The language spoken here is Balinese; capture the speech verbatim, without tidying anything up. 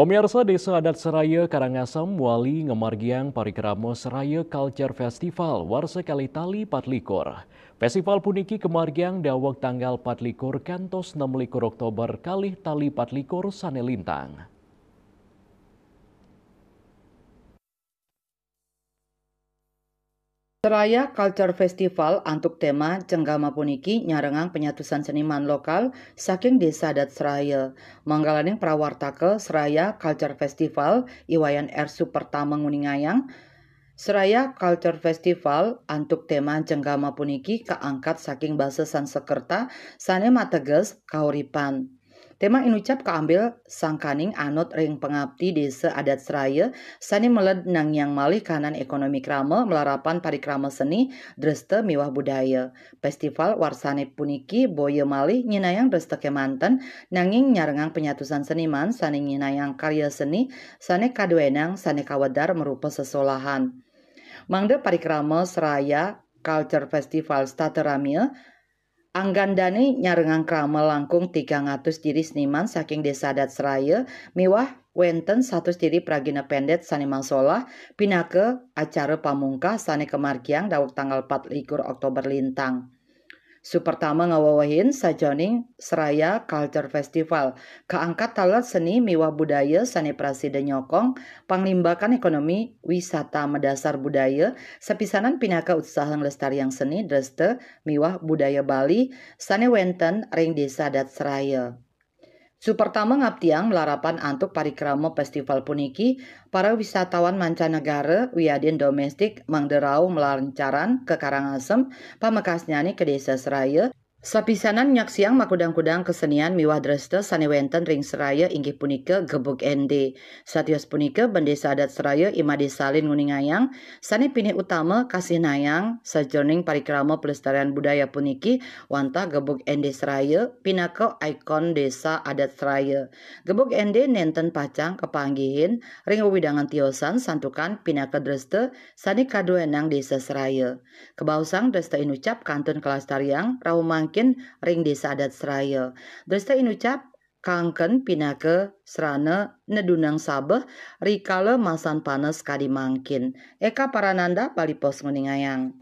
Pemirsa, Desa Adat Seraya Karangasem wali ngamargiang parikrama Seraya Culture Festival warsa kalih tali patlikur. Festival puniki kamargiang daweg tanggal patlikur kantos enam likur Oktober kalih tali patlikur sane lintang. Seraya Culture Festival antuk tema Cenggama puniki nyarengang penyatusan seniman lokal saking Desa Adat Seraya. Manggalaning prawartaka Seraya Culture Festival, I Wayan R Supertama nguningayang, Seraya Culture Festival antuk tema Cenggama puniki kaangkat saking basa Sanskerta sane mateges kauripan. Tema inucap kaambil sangkaning anut ring pangapti Desa Adat Seraya sane meled nangiang malih kahanan ekonomi krama malarapan parikrama seni, dresta miwah budaya. Festival warsane puniki boya malih nyinayang dresta kemanten, nanging nyarengang penyatusan seniman sane nyinayang karya seni sane kaduenang sane kawedar marupa sesolahan. Mangda parikrama Seraya Culture Festival setata ramya, anggandane nyarengang krama langkung tigang atus diri seniman saking Desa Adat Seraya miwah wenten satus diri pragina pendet sane masolah pinaka acara pamungkah sane kamargiang daweg tanggal patlikur Oktober lintang. Supertama ngawewehin sajoning Seraya Culture Festival, kaangkat taler seni miwah budaya sane prasida nyokong panglimbakan ekonomi wisata madasar budaya, sapisanan pinaka utsaha nglestariang seni dresta miwah budaya Bali sane wenten ring Desa Adat Seraya. Supertama ngaptiang malarapan antuk parikrama festival puniki, para wisatawan mancanegara wiadin domestik mangda rauh malancaran ka Karangasem, pamekasnyane ka Desa Seraya, sapisanan nyaksiang makudang-kudang kesenian miwah dresta sane wenten ring Seraya inggih punika Gebug Ende. Satios punika, Bendesa Adat Seraya I Made Salin nguningayang, sane pinih utama kasihnayang sajeroning parikrama pelestarian budaya puniki wantah Gebug Ende Seraya pinaka ikon Desa Adat Seraya. Gebug Ende nenten pacang kapanggihin ring wewidangan tiosan santukan pinaka dresta sane kaduenang Desa Seraya. Kabaosang dresta inucap kantun kalestariang rauh mangkin ring Desa Adat Seraya. Dresta inucap kangken pinaka srana nedunang sabeh rikala masan panes kadi mangkin. Eka Parananda, Bali Post nguningayang.